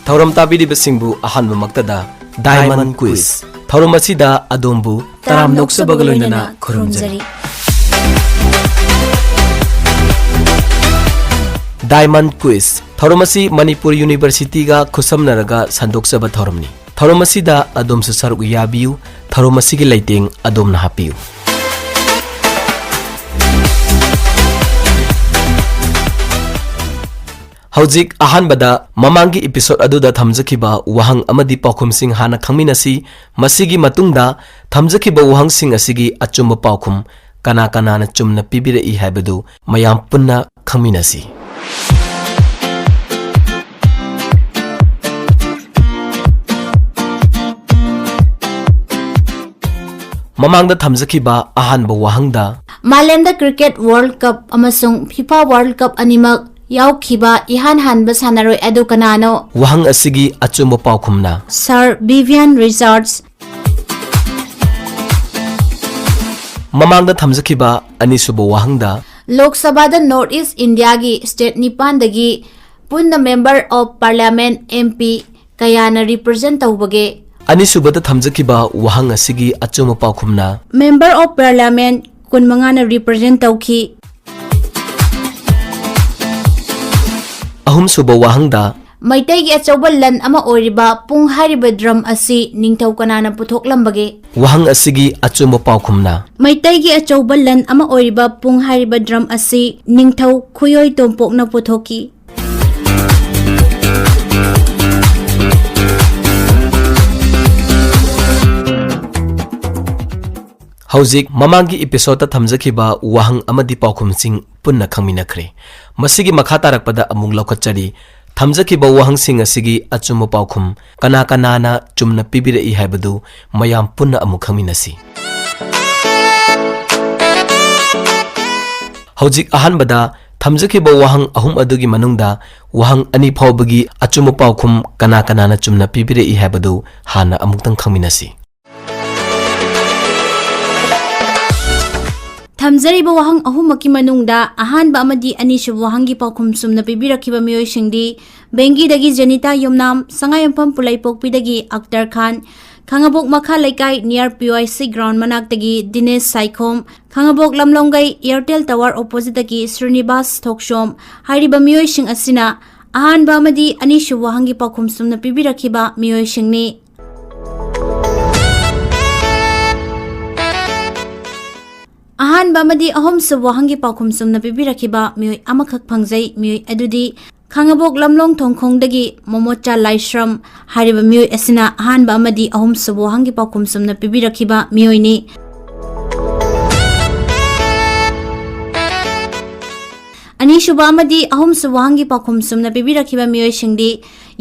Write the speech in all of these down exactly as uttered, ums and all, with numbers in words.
ꯊꯧꯔꯝ ꯇꯥꯕꯤꯔꯤꯕꯁꯤꯡꯕꯨ ꯑꯍꯥꯟꯕꯃꯛꯇꯗ Diamond Quiz꯫ ꯊꯧꯔꯝ ꯑꯁꯤꯗ ꯑꯗꯣꯝꯕꯨ ꯇꯔꯥꯝꯅ ꯑꯣꯛꯆꯕꯒ ꯂꯣꯏꯅꯅ ꯈꯨꯔꯨꯝꯖꯔꯤ꯫ Diamond Quiz꯫ ꯊꯧꯔꯝ ꯑꯁꯤ ꯃꯅꯤꯄꯨꯔ ꯌꯨꯅꯤꯚꯔꯁꯤꯇꯤꯒ ꯈꯨꯠꯁꯝꯅꯔꯒ ꯁꯟꯗꯣꯛꯆꯕ ꯊꯧꯔꯝꯅꯤ꯫ ꯊꯧꯔꯝ ꯑꯁꯤꯗ ꯑꯗꯣꯝꯁꯨ ꯁꯔꯨꯛ ꯌꯥꯕꯤꯌꯨ꯫ ꯊꯧꯔꯝ ꯑꯁꯤꯒꯤ ꯂꯩꯇꯦꯡ ꯑꯗꯣꯝꯅ ꯍꯥꯞꯄꯤꯌꯨ꯫ ꯍꯧꯖꯤꯛ ꯑꯍꯥꯟꯕꯗ ꯃꯃꯥꯡꯒꯤ episode ꯑꯗꯨꯗ ꯊꯝꯖꯈꯤꯕ ꯋꯥꯍꯪ ꯑꯃꯗꯤ ꯄꯥꯎꯈꯨꯝꯁꯤꯡ ꯍꯥꯟꯅ ꯈꯪꯃꯤꯟꯅꯁꯤ꯫ ꯃꯁꯤꯒꯤ ꯃꯇꯨꯡꯗ ꯊꯝꯖꯈꯤꯕ ꯋꯥꯍꯪꯁꯤꯡ ꯑꯁꯤꯒꯤ ꯑꯆꯨꯝꯕ ꯄꯥꯎꯈꯨꯝ ꯀꯅꯥ ꯀꯅꯥꯅ ꯆꯨꯝꯅ ꯄꯤꯕꯤꯔꯛꯏ ꯍꯥꯏꯕꯗꯨ ꯃꯌꯥꯝ ꯄꯨꯟꯅ ꯈꯪꯃꯤꯟꯅꯁꯤ꯫ ꯃꯃꯥꯡꯗ ꯊꯝꯖꯈꯤꯕ ꯑꯍꯥꯟꯕ ꯋꯥꯍꯪꯗ, ꯃꯥꯂꯦꯝꯗ cricket World Cup ꯑꯃꯁꯨꯡ FIFA World Cup ꯑꯅꯤꯃꯛ ꯌꯥꯎꯈꯤꯕ ꯏꯍꯥꯟ ꯍꯥꯟꯕ ꯁꯥꯟꯅꯔꯣꯏ ꯑꯗꯨ ꯀꯅꯥꯅꯣ? ꯋꯥꯍꯪ ꯑꯁꯤꯒꯤ ꯑꯆꯨꯝꯕ ꯄꯥꯎꯈꯨꯝꯅ Sir Vivian Richards꯫ ꯃꯃꯥꯡꯗ ꯊꯝꯖꯈꯤꯕ ꯑꯅꯤꯁꯨꯕ ꯋꯥꯍꯪꯗ, ꯂꯣꯛ ꯁꯚꯥꯗ North East Indiaꯒꯤ state ꯅꯤꯄꯥꯟꯗꯒꯤ ꯄꯨꯟꯅ Member of Parliament, M P, ꯀꯌꯥꯅ represent ꯇꯧꯕꯒꯦ? ꯑꯅꯤꯁꯨꯕꯗ ꯊꯝꯖꯈꯤꯕ ꯋꯥꯍꯪ ꯑꯁꯤꯒꯤ ꯑꯆꯨꯝꯕ ꯄꯥꯎꯈꯨꯝꯅ Member of Parliament ꯀꯨꯟꯃꯉꯥꯅ represent ꯇꯧꯈꯤ꯫ ꯑꯍꯨꯝꯁꯨꯕ ꯋꯥꯍꯪꯗ, ꯃꯩꯇꯩꯒꯤ ꯑꯆꯧꯕ ꯂꯟ ꯑꯃ ꯑꯣꯏꯔꯤꯕ ꯄꯨꯡ ꯍꯥꯏꯔꯤꯕ drum ꯑꯁꯤ ꯅꯤꯡꯊꯧ ꯀꯅꯥꯅ ꯄꯨꯊꯣꯛꯂꯝꯕꯒꯦ? ꯋꯥꯍꯪ ꯑꯁꯤꯒꯤ ꯑꯆꯨꯝꯕ ꯄꯥꯎꯈꯨꯝꯅ ꯃꯩꯇꯩꯒꯤ ꯑꯆꯧꯕ ꯂꯟ ꯑꯃ ꯑꯣꯏꯔꯤꯕ ꯄꯨꯡ ꯍꯥꯏꯔꯤꯕ drum ꯑꯁꯤ ꯅꯤꯡꯊꯧ ꯈꯨꯌꯣꯏ ꯇꯣꯝꯄꯣꯛꯅ ꯄꯨꯊꯣꯛꯈꯤ꯫ ꯍꯧꯖꯤꯛ ꯃꯃꯥꯡꯒꯤ episodeꯇ ꯊꯝꯖꯈꯤꯕ ꯋꯥꯍꯪ ꯑꯃꯗꯤ ꯄꯥꯎꯈꯨꯝꯁꯤꯡ ꯄꯨꯟꯅ ꯈꯪꯃꯤꯟꯅꯈ꯭ꯔꯦ꯫ ꯃꯁꯤꯒꯤ ꯃꯈꯥ ꯇꯥꯔꯛꯄꯗ ꯑꯃꯨꯛ ꯂꯧꯈꯠꯆꯔꯤ꯫ ꯊꯝꯖꯈꯤꯕ ꯋꯥꯍꯪꯁꯤꯡ ꯑꯁꯤꯒꯤ ꯑꯆꯨꯝꯕ ꯄꯥꯎꯈꯨꯝ ꯀꯅꯥ ꯀꯅꯥꯅ ꯆꯨꯝꯅ ꯄꯤꯕꯤꯔꯛꯏ ꯍꯥꯏꯕꯗꯨ ꯃꯌꯥꯝ ꯄꯨꯟꯅ ꯑꯃꯨꯛ ꯈꯪꯃꯤꯟꯅꯁꯤ꯫ ꯍꯧꯖꯤꯛ ꯑꯍꯥꯟꯕꯗ ꯊꯝꯖꯈꯤꯕ ꯋꯥꯍꯪ ꯑꯍꯨꯝ ꯑꯗꯨꯒꯤ ꯃꯅꯨꯡꯗ ꯋꯥꯍꯪ ꯑꯅꯤ ꯐꯥꯎꯕꯒꯤ ꯑꯆꯨꯝꯕ ꯄꯥꯎꯈꯨꯝ ꯀꯅꯥ ꯀꯅꯥꯅ ꯆꯨꯝꯅ ꯄꯤꯕꯤꯔꯛꯏ ꯍꯥꯏꯕꯗꯨ ꯍꯥꯟꯅ ꯑꯃꯨꯛꯇꯪ ꯈꯪꯃꯤꯟꯅꯁꯤ꯫ ꯇꯝꯖꯔꯤꯕ ꯋꯥꯍꯪ ꯑꯍꯨꯝꯃꯛꯀꯤ ꯃꯅꯨꯡꯗ ꯑꯍꯥꯟꯕ ꯑꯃꯗꯤ ꯑꯅꯤꯁꯨꯕ ꯋꯥꯍꯪꯒꯤ ꯄꯥꯎꯈꯨꯝ ꯆꯨꯝꯅ ꯄꯤꯕꯤꯔꯛꯈꯤꯕ ꯃꯤꯑꯣꯏꯁꯤꯡꯗꯤ ꯕꯦꯡꯒꯤꯗꯒꯤ ꯖꯦꯅꯤꯇꯥ ꯌꯨꯝꯅꯥꯝ, ꯁꯉꯥꯏꯌꯨꯝꯐꯝ ꯄꯨꯂꯩꯄꯣꯛꯄꯤꯗꯒꯤ ꯑꯛꯇꯔ ꯈꯥꯟ, ꯈꯥꯉꯕꯣꯛ ꯃꯈꯥ ꯂꯩꯀꯥꯏ near P Y C ground ꯃꯅꯥꯛꯇꯒꯤ ꯗꯤꯅꯦꯁ ꯁꯥꯏꯈꯣꯝ, ꯈꯥꯉꯕꯣꯛ ꯂꯝꯂꯣꯡꯒꯩ Airtel Tower oppositeꯇꯒꯤ ꯁ꯭ꯔꯤꯅꯤꯕꯥꯁ ꯊꯣꯛꯁꯣꯝ ꯍꯥꯏꯔꯤꯕ ꯃꯤꯑꯣꯏꯁꯤꯡ ꯑꯁꯤꯅ ꯑꯍꯥꯟꯕ ꯑꯃꯗꯤ ꯑꯅꯤꯁꯨꯕ ꯋꯥꯍꯪꯒꯤ ꯄꯥꯎꯈꯨꯝ ꯆꯨꯝꯅ ꯄꯤꯕꯤꯔꯛꯈꯤꯕ ꯃꯤꯑꯣꯏꯁꯤꯡꯅꯤ꯫ ꯑꯍꯥꯟꯕ ꯑꯃꯗꯤ ꯑꯍꯨꯝꯁꯨꯕ ꯋꯥꯍꯪꯒꯤ ꯄꯥꯎꯈꯨꯝ ꯆꯨꯝꯅ ꯄꯤꯕꯤꯔꯛꯈꯤꯕ ꯃꯤꯑꯣꯏ ꯑꯃꯈꯛ ꯐꯪꯖꯩ꯫ ꯃꯤꯑꯣꯏ ꯑꯗꯨꯗꯤ ꯈꯥꯉꯕꯣꯛ ꯂꯝꯂꯣꯡ ꯊꯣꯡꯈꯣꯡꯗꯒꯤ ꯃꯣꯃꯣꯆꯥ ꯂꯥꯏꯁ꯭ꯔꯝ ꯍꯥꯏꯔꯤꯕ ꯃꯤꯑꯣꯏ ꯑꯁꯤꯅ ꯑꯍꯥꯟꯕ ꯑꯃꯗꯤ ꯑꯍꯨꯝꯁꯨꯕ ꯋꯥꯍꯪꯒꯤ ꯄꯥꯎꯈꯨꯝ ꯆꯨꯝꯅ ꯄꯤꯕꯤꯔꯛꯈꯤꯕ ꯃꯤꯑꯣꯏꯅꯤ꯫ ꯑꯅꯤꯁꯨꯕ ꯑꯃꯗꯤ ꯑꯍꯨꯝꯁꯨꯕ ꯋꯥꯍꯪꯒꯤ ꯄꯥꯎꯈꯨꯝ ꯆꯨꯝꯅ ꯄꯤꯕꯤꯔꯛꯈꯤꯕ ꯃꯤꯑꯣꯏꯁꯤꯡꯗꯤ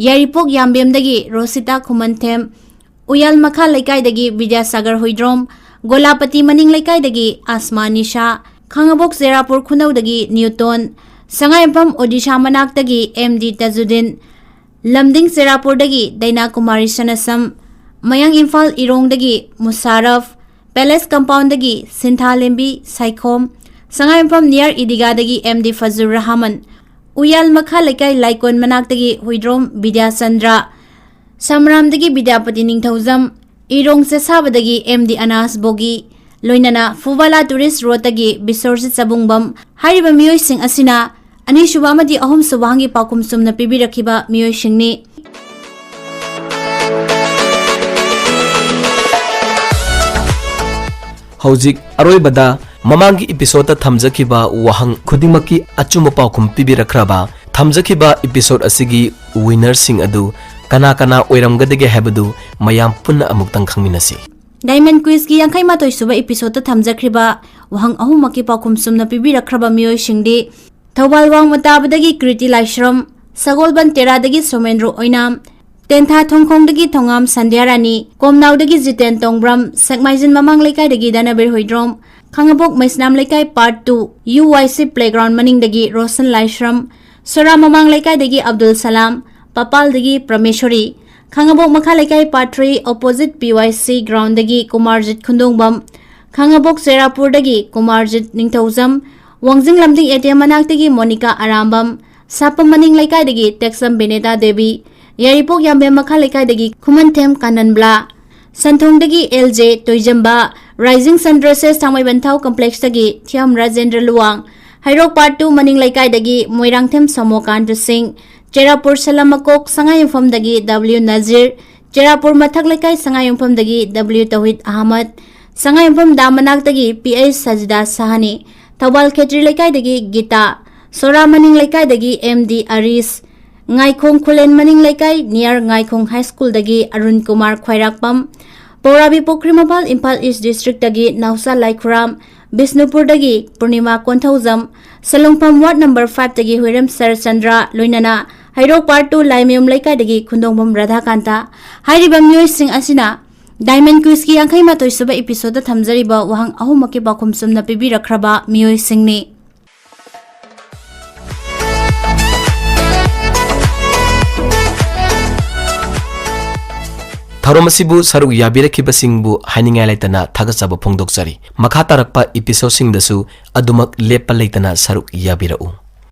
ꯌꯥꯏꯔꯤꯄꯣꯛ ꯌꯥꯝꯕꯦꯝꯗꯒꯤ ꯔꯣꯁꯤꯇꯥ ꯈꯨꯃꯟꯊꯦꯝ, ꯎꯌꯥꯜ ꯃꯈꯥ ꯂꯩꯀꯥꯏꯗꯒꯤ ꯕꯤꯗ꯭ꯌꯥꯁꯥꯒꯔ ꯍꯨꯏꯗ꯭ꯔꯣꯝ, ꯒꯣꯂꯥꯄꯇꯤ ꯃꯅꯤꯡ ꯂꯩꯀꯥꯏꯗꯒꯤ ꯑꯁꯃꯥ ꯅꯤꯁꯥ, ꯈꯥꯉꯕꯣꯛ ꯆꯦꯔꯥꯄꯨꯔ ꯈꯨꯅꯧꯗꯒꯤ ꯅ꯭ꯌꯨꯇꯣꯟ, ꯁꯉꯥꯏꯌꯨꯝꯐꯝ ꯑꯣꯗꯤꯁꯥ ꯃꯅꯥꯛꯇꯒꯤ ꯑꯦꯝ ꯗꯤ ꯇꯖꯨꯗꯤꯟ, ꯂꯝꯗꯤꯡ ꯆꯦꯔꯥꯄꯨꯔꯗꯒꯤ ꯗꯩꯅꯥ ꯀꯨꯃꯥꯔꯤ ꯁꯅꯁꯝ, ꯃꯌꯥꯡ ꯏꯝꯐꯥꯜ ꯏꯔꯣꯡꯗꯒꯤ ꯃꯨꯁꯥꯔꯐ, ꯄꯦꯂꯦꯁ ꯀꯝꯄꯥꯎꯟꯗꯒꯤ ꯁꯤꯟꯊꯥꯂꯦꯝꯕꯤ ꯁꯥꯏꯈꯣꯝ, ꯁꯉꯥꯏꯌꯨꯝꯐꯝ near ꯏꯗꯤꯒꯥꯗꯒꯤ ꯑꯦꯝ ꯗꯤ ꯐꯖꯨꯔ ꯔꯍꯃꯟ, ꯎꯌꯥꯜ ꯃꯈꯥ ꯂꯩꯀꯥꯏ ꯂꯥꯏꯀꯣꯟ ꯃꯅꯥꯛꯇꯒꯤ ꯍꯨꯏꯗ꯭ꯔꯣꯝ ꯕꯤꯗ꯭ꯌꯥꯆꯟꯗ꯭ꯔ, ꯁꯃꯔꯥꯝꯗꯒꯤ ꯕꯤꯗ꯭ꯌꯥꯄꯇꯤ ꯅꯤꯡꯊꯧꯖꯝ, ꯏꯔꯣꯡ ꯆꯦꯁꯥꯕꯗꯒꯤ ꯑꯦꯝ ꯗꯤ ꯑꯅꯥꯁ ꯕꯣꯒꯤ, ꯂꯣꯏꯅꯅ ꯐꯨꯕꯥꯂꯥ ꯇꯨꯔꯤꯁ ꯔꯣꯗꯇꯒꯤ ꯕꯤꯁ꯭ꯋꯔꯖꯤꯠ ꯆꯕꯨꯡꯕꯝ ꯍꯥꯏꯔꯤꯕ ꯃꯤꯑꯣꯏꯁꯤꯡ ꯑꯁꯤꯅ ꯑꯅꯤꯁꯨꯕ ꯑꯃꯗꯤ ꯑꯍꯨꯝꯁꯨꯕ ꯋꯥꯍꯪꯒꯤ ꯄꯥꯎꯈꯨꯝ ꯆꯨꯝꯅ ꯄꯤꯕꯤꯔꯛꯈꯤꯕ ꯃꯤꯑꯣꯏꯁꯤꯡꯅꯤ꯫ ꯍꯧꯖꯤꯛ ꯑꯔꯣꯏꯕꯗ ꯃꯃꯥꯡꯒꯤ episodeꯇ ꯊꯝꯖꯈꯤꯕ ꯋꯥꯍꯪ ꯈꯨꯗꯤꯡꯃꯛꯀꯤ ꯑꯆꯨꯝꯕ ꯄꯥꯎꯈꯨꯝ ꯄꯤꯕꯤꯔꯛꯈ꯭ꯔꯕ ꯊꯝꯖꯈꯤꯕ episode ꯑꯁꯤꯒꯤ winnerꯁꯤꯡ ꯑꯗꯨ ꯀꯅꯥ ꯀꯅꯥ ꯑꯣꯏꯔꯝꯒꯗꯒꯦ ꯍꯥꯏꯕꯗꯨ ꯃꯌꯥꯝ ꯄꯨꯟꯅ ꯑꯃꯨꯛꯇꯪ ꯈꯪꯃꯤꯟꯅꯁꯤ꯫ Diamond Quizꯀꯤ ꯌꯥꯡꯈꯩ ꯃꯥꯊꯣꯏ ꯁꯨꯕ episodeꯇ ꯊꯝꯖꯈ꯭ꯔꯤꯕ ꯋꯥꯍꯪ ꯑꯍꯨꯝꯃꯛꯀꯤ ꯄꯥꯎꯈꯨꯝ ꯆꯨꯝꯅ ꯄꯤꯕꯤꯔꯛꯈ꯭ꯔꯕ ꯃꯤꯑꯣꯏꯁꯤꯡꯗꯤ ꯊꯧꯕꯥꯜ ꯋꯥꯡꯃ ꯇꯥꯕꯗꯒꯤ ꯀ꯭ꯔꯤꯇꯤ ꯂꯥꯏꯁ꯭ꯔꯝ, ꯁꯒꯣꯜꯕꯟ ꯇꯦꯔꯥꯗꯒꯤ ꯁꯣꯃꯦꯟꯗ꯭ꯔꯣ ꯑꯣꯏꯅꯥꯝ, ꯇꯦꯟꯊꯥ ꯊꯣꯡꯈꯣꯡꯗꯒꯤ ꯊꯣꯉꯥꯝ ꯁꯟꯙ꯭ꯌꯥꯔꯥꯅꯤ, ꯀꯣꯝꯅꯥꯎꯗꯒꯤ ꯖꯤꯇꯦꯟ ꯇꯣꯡꯕ꯭ꯔꯝ, ꯁꯦꯛꯃꯥꯏꯖꯤꯟ ꯃꯃꯥꯡ ꯂꯩꯀꯥꯏꯗꯒꯤ ꯗꯅꯕꯤꯔ ꯍꯨꯏꯗ꯭ꯔꯣꯝ, ꯈꯥꯉꯕꯣꯛ ꯃꯩꯁꯅꯥꯝ ꯂꯩꯀꯥꯏ part two, U Y C playground ꯃꯅꯤꯡꯗꯒꯤ Roshan ꯂꯥꯏꯁ꯭ꯔꯝ, ꯁꯣꯔꯥ ꯃꯃꯥꯡ ꯂꯩꯀꯥꯏꯗꯒꯤ ꯑꯕꯗꯨꯜ ꯁꯂꯥꯝ, ꯄꯥꯄꯥꯜꯗꯒꯤ ꯄ꯭ꯔꯃꯦꯁꯣꯔꯤ, ꯈꯥꯉꯕꯣꯛ ꯃꯈꯥ ꯂꯩꯀꯥꯏ part three, opposite P Y C groundꯗꯒꯤ Kumarjit ꯈꯨꯟꯗꯣꯡꯕꯝ, ꯈꯥꯉꯕꯣꯛ ꯆꯦꯔꯥꯄꯨꯔꯗꯒꯤ ꯀꯨꯃꯥꯔꯖꯤꯠ ꯅꯤꯡꯊꯧꯖꯝ, ꯋꯥꯡꯖꯤꯡ ꯂꯝꯗꯤꯡ A T M ꯃꯅꯥꯛꯇꯒꯤ Monica Arambam, ꯁꯥꯄꯝ ꯃꯅꯤꯡ ꯂꯩꯀꯥꯏꯗꯒꯤ ꯇꯦꯛꯁꯝ ꯕꯤꯅꯦꯇꯥ ꯗꯦꯕꯤ, ꯌꯥꯏꯔꯤꯄꯣꯛ ꯌꯥꯝꯕꯦꯝ ꯃꯈꯥ ꯂꯩꯀꯥꯏꯗꯒꯤ ꯈꯨꯃꯟꯊꯦꯝ ꯀꯥꯅꯟꯕ꯭ꯂꯥ, ꯁꯟꯊꯣꯡꯗꯒꯤ ꯑꯦꯜ ꯖꯦ ꯇꯣꯏꯖꯝꯕ, ꯔꯥꯏꯖꯤꯡ ꯁꯟ ꯗ꯭ꯔꯦꯁꯦꯁ ꯊꯥꯡꯃꯩꯕꯟꯊꯥꯎ ꯀꯝꯄ꯭ꯂꯦꯛꯁꯇꯒꯤ ꯊꯤꯌꯥꯝ ꯔꯥꯖꯦꯟꯗ꯭ꯔ ꯂꯨꯋꯥꯡ, ꯍꯩꯔꯣꯛ ꯄꯥꯔꯠ ꯇꯨ ꯃꯅꯤꯡ ꯂꯩꯀꯥꯏꯗꯒꯤ ꯃꯣꯏꯔꯥꯡꯊꯦꯝ ꯁꯣꯃꯣꯀꯥꯟꯇ ꯁꯤꯡ, ꯆꯦꯔꯥꯄꯨꯔ ꯁꯂꯝ ꯃꯀꯣꯛ ꯁꯉꯥꯏꯌꯨꯝꯐꯝꯗꯒꯤ ꯗꯕ꯭ꯂꯤꯌꯨ ꯅꯖꯤꯔ, ꯆꯦꯔꯥꯄꯨꯔ ꯃꯊꯛ ꯂꯩꯀꯥꯏ ꯁꯉꯥꯏꯌꯨꯝꯐꯝꯗꯒꯤ ꯗꯕ꯭ꯂꯤꯌꯨ ꯇꯧꯍꯤꯗ ꯑꯍꯃꯗ, ꯁꯉꯥꯏꯌꯨꯝꯐꯝ ꯗꯥꯝ ꯃꯅꯥꯛꯇꯒꯤ ꯄꯤ ꯑꯩꯆ ꯁꯖꯤꯗꯥ ꯁꯍꯥꯅꯤ, ꯊꯧꯕꯥꯜ ꯈꯦꯇ꯭ꯔꯤ ꯂꯩꯀꯥꯏꯗꯒꯤ ꯒꯤꯇꯥ, ꯁꯣꯔꯥ ꯃꯅꯤꯡ ꯂꯩꯀꯥꯏꯗꯒꯤ ꯑꯦꯝ ꯗꯤ ꯑꯔꯤꯁ, ꯉꯥꯏꯈꯣꯡ ꯈꯨꯂꯦꯟ ꯃꯅꯤꯡ ꯂꯩꯀꯥꯏ ꯅꯤꯌꯔ ꯉꯥꯏꯈꯣꯡ ꯍꯥꯏ ꯁ꯭ꯀꯨꯜꯗꯒꯤ ꯑꯔꯨꯟ ꯀꯨꯃꯥꯔ ꯈ꯭ꯋꯥꯏꯔꯥꯛꯄꯝ, ꯄꯧꯔꯥꯕꯤ ꯄꯨꯈ꯭ꯔꯤꯃꯄꯥꯜ ꯏꯝꯐꯥꯜ ꯏꯁ ꯗꯤꯁꯇ꯭ꯔꯤꯛꯇꯒꯤ ꯅꯥꯎꯆꯥ ꯂꯥꯏꯈꯨꯔꯥꯝ, ꯕꯤꯁꯅꯨꯄꯨꯔꯗꯒꯤ ꯄꯨꯔꯅꯤꯃꯥ ꯀꯣꯟꯊꯧꯖꯝ, ꯁꯂꯨꯡꯐꯝ ꯋꯥꯔꯗ ꯅꯝꯕꯔ ꯐꯥꯏꯚꯇꯒꯤ ꯍꯨꯏꯔꯦꯝ ꯁꯔꯆꯟꯗ꯭ꯔ, ꯂꯣꯏꯅꯅ ꯍꯩꯔꯣꯛ ꯄꯥꯔꯠ ꯇꯨ ꯂꯥꯏꯃꯌꯨꯝ ꯂꯩꯀꯥꯏꯗꯒꯤ ꯈꯨꯟꯗꯣꯡꯕꯝ ꯔꯥꯙꯥꯀꯥꯟꯇ꯫ ꯍꯥꯏꯔꯤꯕ ꯃꯤꯑꯣꯏꯁꯤꯡ ꯑꯁꯤꯅ ꯗꯥꯏꯃꯟ ꯀ꯭ꯋꯤꯖꯀꯤ ꯌꯥꯡꯈꯩ ꯃꯥꯊꯣꯏ ꯁꯨꯕ ꯏꯄꯤꯁꯣꯗꯇ ꯊꯝꯖꯔꯤꯕ ꯋꯥꯍꯪ ꯑꯍꯨꯝꯃꯛꯀꯤ ꯄꯥꯎꯈꯨꯝ ꯆꯨꯝꯅ ꯄꯤꯕꯤꯔꯛꯈ꯭ꯔꯕ ꯃꯤꯑꯣꯏꯁꯤꯡꯅꯤ꯫ ꯊꯧꯔꯝ ꯑꯁꯤꯕꯨ ꯁꯔꯨꯛ ꯌꯥꯕꯤꯔꯛꯈꯤꯕꯁꯤꯡꯕꯨ ꯍꯥꯏꯅꯤꯡꯉꯥꯏ ꯂꯩꯇꯅ ꯊꯥꯒꯠꯆꯕ ꯐꯣꯡꯗꯣꯛꯆꯔꯤ꯫ ꯃꯈꯥ ꯇꯥꯔꯛꯄ ꯏꯄꯤꯁꯣꯗꯁꯤꯡꯗꯁꯨ ꯑꯗꯨꯃꯛ ꯂꯦꯞꯄ ꯂꯩꯇꯅ ꯁꯔꯨꯛ ꯌꯥꯕꯤꯔꯛꯎ꯫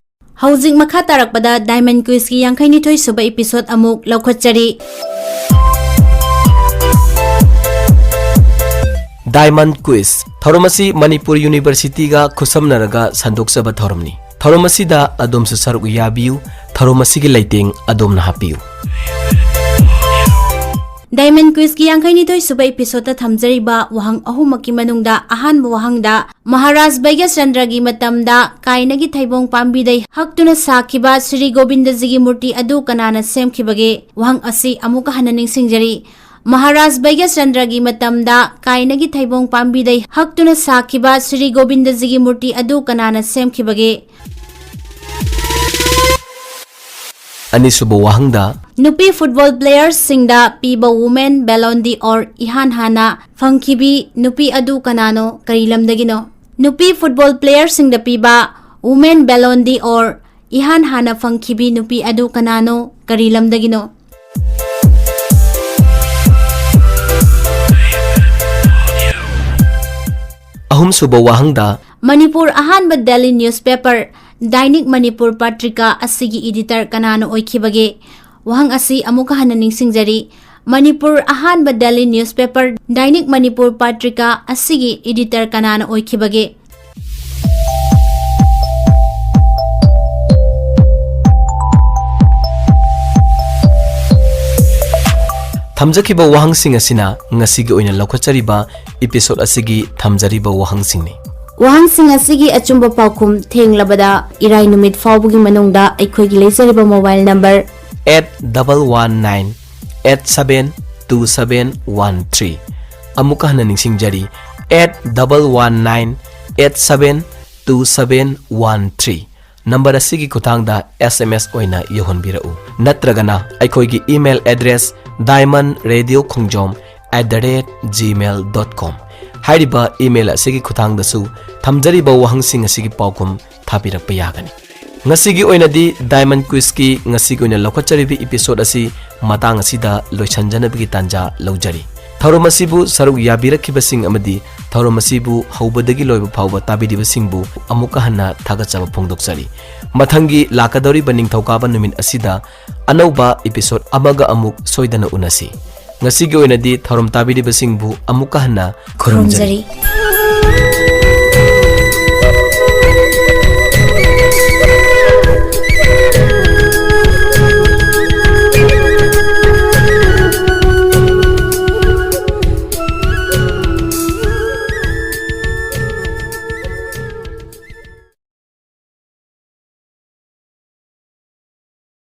ꯍꯧꯖꯤꯛ ꯃꯈꯥ ꯇꯥꯔꯛꯄꯗ ꯗꯥꯏꯃꯟ ꯀ꯭ꯋꯤꯖꯀꯤ ꯌꯥꯡꯈꯩꯅꯤꯊꯣꯏ ꯁꯨꯕ ꯏꯄꯤꯁꯣꯗ ꯑꯃꯨꯛ ꯂꯧꯈꯠꯆꯔꯤ꯫ Diamond quiz. ꯊꯧꯔꯝ ꯑꯁꯤ ꯃꯅꯤꯄꯨꯔ ꯌꯨꯅꯤꯚꯔꯁꯤꯇꯤꯒ ꯈꯨꯠꯁꯝꯅꯔꯒ ꯁꯟꯗꯣꯛꯆꯕ ꯊꯧꯔꯝꯅꯤ꯫ ꯊꯧꯔꯝ ꯑꯁꯤꯗ ꯑꯗꯣꯝꯁꯨ ꯁꯔꯨꯛ ꯌꯥꯕꯤꯌꯨ꯫ ꯊꯧꯔꯝ ꯑꯁꯤꯒꯤ ꯂꯩꯇꯦꯡ ꯑꯗꯣꯝꯅ ꯍꯥꯞꯄꯤꯌꯨ꯫ ꯗꯥꯏꯃꯟ ꯀ꯭ꯋꯤꯖꯀꯤ ꯌꯥꯡꯈꯩꯅꯤꯊꯣꯏ ꯁꯨꯕ ꯏꯄꯤꯁꯣꯗꯇ ꯊꯝꯖꯔꯤꯕ ꯋꯥꯍꯪ ꯑꯍꯨꯝꯃꯛꯀꯤ ꯃꯅꯨꯡꯗ ꯑꯍꯥꯟꯕ ꯋꯥꯍꯪꯗ, ꯃꯍꯥꯔꯥꯖ ꯕꯩꯒ꯭ꯌꯆꯟꯗ꯭ꯔꯒꯤ ꯃꯇꯝꯗ ꯀꯥꯏꯅꯒꯤ ꯊꯩꯕꯣꯡ ꯄꯥꯝꯕꯤꯗꯩ ꯍꯛꯇꯨꯅ ꯁꯥꯈꯤꯕ ꯁ꯭ꯔꯤ ꯒꯣꯕꯤꯟꯗꯖꯤꯒꯤ ꯃꯨꯔꯇꯤ ꯑꯗꯨ ꯀꯅꯥꯅ ꯁꯦꯝꯈꯤꯕꯒꯦ? ꯋꯥꯍꯪ ꯑꯁꯤ ꯑꯃꯨꯛꯀ ꯍꯟꯅ ꯅꯤꯡꯁꯤꯡꯖꯔꯤ꯫ ꯃꯍꯥꯔꯥꯖ ꯕꯩꯒ꯭ꯌꯆꯟꯗ꯭ꯔꯒꯤ ꯃꯇꯝꯗ ꯀꯥꯏꯅꯒꯤ ꯊꯩꯕꯣꯡ ꯄꯥꯝꯕꯤꯗꯩ ꯍꯛꯇꯨꯅ ꯁꯥꯈꯤꯕ ꯁ꯭ꯔꯤ ꯒꯣꯕꯤꯟꯗꯖꯤꯒꯤ ꯃꯨꯔꯇꯤ ꯑꯗꯨ ꯀꯅꯥꯅ ꯁꯦꯝꯈꯤꯕꯒꯦ? ꯑꯅꯤꯁꯨꯕ ꯋꯥꯍꯪꯗ, ꯅꯨꯄꯤ ꯐꯨꯠꯕꯣꯜ ꯄ꯭ꯂꯦꯌꯔꯁꯤꯡꯗ ꯄꯤꯕ Women Ballon d'Or ꯏꯍꯥꯟ ꯍꯥꯟꯅ ꯐꯪꯈꯤꯕꯤ ꯅꯨꯄꯤ ꯑꯗꯨ ꯀꯅꯥꯅꯣ? ꯀꯔꯤ ꯂꯝꯗꯒꯤꯅꯣ? ꯅꯨꯄꯤ ꯐꯨꯠꯕꯣꯜ ꯄ꯭ꯂꯦꯌꯔꯁꯤꯡꯗ ꯄꯤꯕ Women Ballon d'Or ꯏꯍꯥꯟ ꯍꯥꯟꯅ ꯐꯪꯈꯤꯕꯤ ꯅꯨꯄꯤ ꯑꯗꯨ ꯀꯅꯥꯅꯣ? ꯀꯔꯤ ꯂꯝꯗꯒꯤꯅꯣ? ꯑꯍꯨꯝꯁꯨꯕ ꯋꯥꯍꯪꯗ, ꯃꯅꯤꯄꯨꯔ ꯑꯍꯥꯟꯕ ꯗꯦꯂꯤ ꯅ꯭ꯌꯨꯁꯄꯦꯄꯔ ꯗꯥꯏꯅꯤꯛ ꯃꯅꯤꯄꯨꯔ ꯄꯇ꯭ꯔꯤꯀꯥ ꯑꯁꯤꯒꯤ ꯏꯗꯤꯇꯔ ꯀꯅꯥꯅ ꯑꯣꯏꯈꯤꯕꯒꯦ? ꯋꯥꯍꯪ ꯑꯁꯤ ꯑꯃꯨꯛꯀ ꯍꯟꯅ ꯅꯤꯡꯁꯤꯡꯖꯔꯤ꯫ ꯃꯅꯤꯄꯨꯔ ꯑꯍꯥꯟꯕ ꯗꯦꯂꯤ ꯅ꯭ꯌꯨꯁꯄꯦꯄꯔ ꯗꯥꯏꯅꯤꯛ ꯃꯅꯤꯄꯨꯔ ꯄꯇ꯭ꯔꯤꯀꯥ ꯑꯁꯤꯒꯤ ꯏꯗꯤꯇꯔ ꯀꯅꯥꯅ ꯑꯣꯏꯈꯤꯕꯒꯦ? ꯊꯝꯖꯈꯤꯕ ꯋꯥꯍꯪꯁꯤꯡ ꯑꯁꯤꯅ ꯉꯁꯤꯒꯤ ꯑꯣꯏꯅ ꯂꯧꯈꯠꯆꯔꯤꯕ ꯏꯄꯤꯁꯣꯗ ꯑꯁꯤꯒꯤ ꯊꯝꯖꯔꯤꯕ ꯋꯥꯍꯪꯁꯤꯡꯅꯤ꯫ ꯋꯥꯍꯪꯁꯤꯡ ꯑꯁꯤꯒꯤ ꯑꯆꯨꯝꯕ ꯄꯥꯎꯈꯨꯝ ꯊꯦꯡꯂꯕꯗ ꯏꯔꯥꯏ ꯅꯨꯃꯤꯠ ꯐꯥꯎꯕꯒꯤ ꯃꯅꯨꯡꯗ ꯑꯩꯈꯣꯏꯒꯤ ꯂꯩꯖꯔꯤꯕ mobile number eight double one nine eight seven two seven one three, ꯑꯃꯨꯛꯀ ꯍꯟꯅ ꯅꯤꯡꯁꯤꯡꯖꯔꯤ, eight double one nine eight seven two seven one three number ꯑꯁꯤꯒꯤ ꯈꯨꯠꯊꯥꯡꯗ ꯑꯦꯁ ꯑꯦꯝ ꯑꯦꯁ ꯑꯣꯏꯅ ꯌꯧꯍꯟꯕꯤꯔꯛꯎ, ꯅꯠꯇ꯭ꯔꯒꯅ ꯑꯩꯈꯣꯏꯒꯤ email address diamond radio khongjom at the rate gmail dot com ꯍꯥꯏꯔꯤꯕ ꯏꯃꯦꯜ ꯑꯁꯤꯒꯤ ꯈꯨꯠꯊꯥꯡꯗꯁꯨ ꯊꯝꯖꯔꯤꯕ ꯋꯥꯍꯪꯁꯤꯡ ꯑꯁꯤꯒꯤ ꯄꯥꯎꯈꯨꯝ ꯊꯥꯕꯤꯔꯛꯄ ꯌꯥꯒꯅꯤ꯫ ꯉꯁꯤꯒꯤ ꯑꯣꯏꯅꯗꯤ ꯗꯥꯏꯃꯟ ꯀ꯭ꯋꯤꯖꯀꯤ ꯉꯁꯤꯒꯤ ꯑꯣꯏꯅ ꯂꯧꯈꯠꯆꯔꯤꯕ ꯏꯄꯤꯁꯣꯗ ꯑꯁꯤ ꯃꯇꯥꯡ ꯑꯁꯤꯗ ꯂꯣꯏꯁꯤꯟꯖꯅꯕꯒꯤ ꯇꯥꯟꯖꯥ ꯂꯧꯖꯔꯤ꯫ ꯊꯧꯔꯝ ꯑꯁꯤꯕꯨ ꯁꯔꯨꯛ ꯌꯥꯕꯤꯔꯛꯈꯤꯕꯁꯤꯡ ꯑꯃꯗꯤ ꯊꯧꯔꯝ ꯑꯁꯤꯕꯨ ꯍꯧꯕꯗꯒꯤ ꯂꯣꯏꯕ ꯐꯥꯎꯕ ꯇꯥꯕꯤꯔꯤꯕꯁꯤꯡꯕꯨ ꯑꯃꯨꯛꯀ ꯍꯟꯅ ꯊꯥꯒꯠꯆꯕ ꯐꯣꯡꯗꯣꯛꯆꯔꯤ꯫ ꯃꯊꯪꯒꯤ ꯂꯥꯛꯀꯗꯧꯔꯤꯕ ꯅꯤꯡꯊꯧꯀꯥꯕ ꯅꯨꯃꯤꯠ ꯑꯁꯤꯗ ꯑꯅꯧꯕ ꯏꯄꯤꯁꯣꯗ ꯑꯃꯒ ꯑꯃꯨꯛ ꯁꯣꯏꯗꯅ ꯎꯅꯁꯤ꯫ ꯉꯁꯤꯒꯤ ꯑꯣꯏꯅꯗꯤ ꯊꯧꯔꯝ ꯇꯥꯕꯤꯔꯤꯕꯁꯤꯡꯕꯨ ꯑꯃꯨꯛꯀ ꯍꯟꯅ ꯈꯨꯔꯨꯝꯖꯔꯤ꯫ ꯈꯨꯔꯨꯝꯖꯔꯤ꯫